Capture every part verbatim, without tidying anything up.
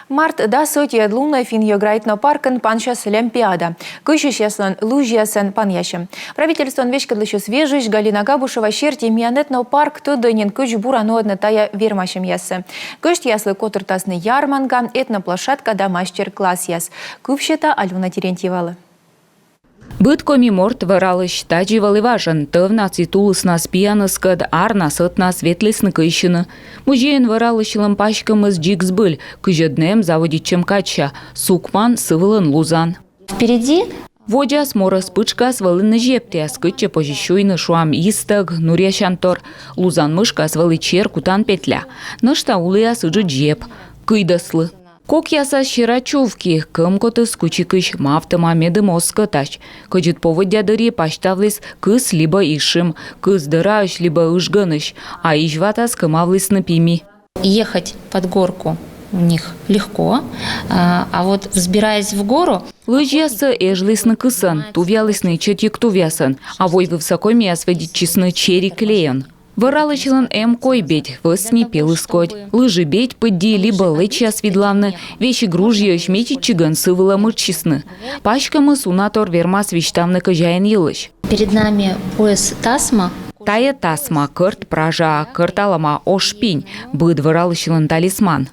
Март дас ӧтиӧд лунӧ Финн-йӧгра этнопаркын пансяс Лямпиада. Кыйсьысьяслӧн лызьясӧн панъясьӧм. Правительствоӧн веськӧдлысьӧс вежысь Галина Габушева серти, миян этнопарк тӧдӧ нин, кыдз бура нуӧдны тайӧ вермасьӧмъяссӧ. Гӧсьтъяслы котыртасны ярманга, этноплощадка да мастер-классъяс. Кыв сета Алёна Терентьевалы. Быд коми морт вӧралысь. Тадзи вӧлі важӧн: тӧвнас и тулыснас пияныскӧд, арнас, ӧтнас ветлісны кыйсьыны. Музейын вӧралысьлӧн паськӧмыс дзик збыль, кызьӧд нэм заводитчӧм кадся: сукман, сы вылын лузан. Впереди. Водзас морӧс пытшкас вӧліны зептъяс, кытчӧ позьӧ сюйны, шуам, истӧг, нуръясянтор. Лузан мышкас вӧлі чер кутан петля. Нӧшта уліас ыджыд зеп. Кыйдӧслы. Кокъясас сера чувки, кӧмкотыс кучикысь мавтӧма, медым оз кӧтась. Кӧдзыд поводдя дырйи пасьтавліс кыс либӧ ишим, кыз дӧраысь либӧ ыжгӧнысь, а изьватас кӧмавлісны пими. Ехать под горку у них легко, а а вот взбираясь в гору. Лызьяссӧ эжлісны кысӧн, тувъялісны ичӧтик тувъясӧн, а войвывса комияс вӧдитчисны чери клейӧн. Вӧралысьлӧн эм койбедь, вӧсни пелыс кодь. Лыжи бедь пыдди либӧ лэчьяс видлавны, весиг ружьеысь мечитчигӧн сы вылӧ мырччисны. Паськӧмыс унатор вермас висьтавны кӧзяин йылысь. Перед нами пояс тасма. Тайӧ тасма, кӧрт пража, кӧрт алама ош пинь, быд вӧралысьлӧн талисман.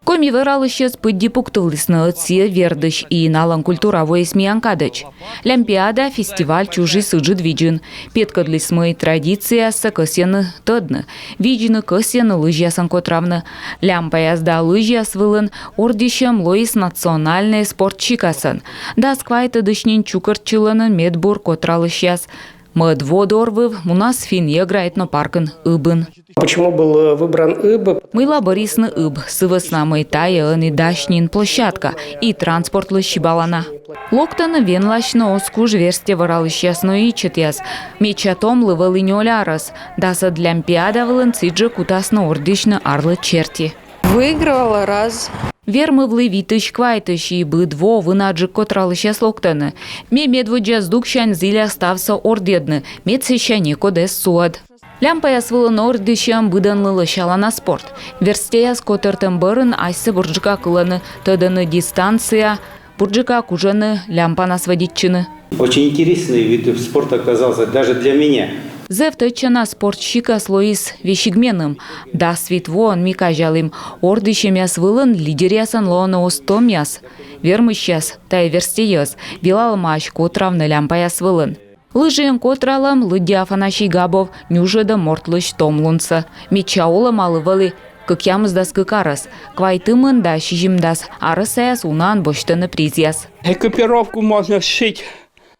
Коми вӧралысьӧс пыдди пуктывлісны ӧд сійӧ вердысь, и налӧн культура воис миян кадӧдз. Лямпиада фестиваль чужис ыджыд видзын. Петкӧдліс, мый традицияяссӧ кӧсйӧны тӧдны, видзны, кӧсйӧны лызьясӧн котравны. Лямпаяс да лызьяс вылын ордйысьӧм лоис национальнӧй спорт сикасӧн. Дас квайтӧдысь нин чукӧртчылӧны медбур котралысьяс. Мӧд во дорвыв мунас Финн-йӧгра этнопаркын Ыбын. Почему был, э, выбран Ыб? Мыйла бӧрйисны Ыб? Сы вӧсна, мый тайӧ ӧні дась нин площадка и транспортлы сибалана. Локтӧны венласьны оз куж верстьӧ вӧралысьяс, но и ичӧтъяс. Медся томлы вӧлі нёль арӧс. Дасӧд Лямпиада вылын сідзжӧ кутасны ордйысьны арлыд серти. Выигрывала раз. Вермывлі витысь-квайтысь, и быд во вынаджык котралысьяс локтӧны. Ме медводдза здуксянь зіля ставсӧ ордйӧдны, мед сэсся некод эз суӧд. Лямпаяс вылын ордйысьӧм быдӧнлы лӧсялана спорт. Верстьӧяс котӧртӧм бӧрын асьсӧ бурджыка кылӧны, тӧдӧны дистанция, бурджыка кужӧны лямпанас вӧдитчыны. Очень интересный вид спорта оказался даже для меня. Зэв тӧдчана спорт сикас лоис весиг меным. Дас вит воӧн ми казялім: ордйысьӧмъяс вылын лидеръясӧн лоӧны оз тӧмъяс. Вермысьяс, тайӧ верстьӧяс, велалӧмаӧсь котравны лямпаяс вылын. Лыжиӧн котралӧм, лыддьӧ Афанасий Габов, нюжӧдӧ мортлысь томлунсӧ. Медся олӧмалы вӧлі кӧкъямысдас кык арӧс. Квайтымын да сизимдас арӧсаяс унаӧн босьтӧны призъяс. Экипировку можно сшить.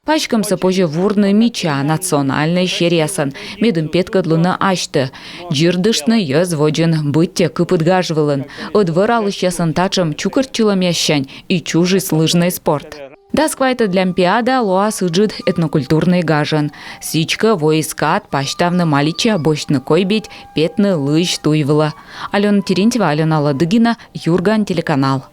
Паськӧмсӧ позьӧ вурны мича, национальнӧй серъясӧн, медым петкӧдлыны асьтӧ, дзирдыштны йӧз водзын, быттьӧ кыпыд гаж вылын. Ӧд вӧралысьяслӧн татшӧм чукӧртчылӧмъяссянь и чужис лыжнӧй спорт. Дас квайтӧд Лямпиада лоас ыджыд этнокультурнӧй гажӧн. Сідзкӧ, воис кад пасьтавны малича, босьтны койбедь, петны лызь туй вылӧ. Алёна Терентьева, Алёна Ладыгина, «Юрган» телеканал.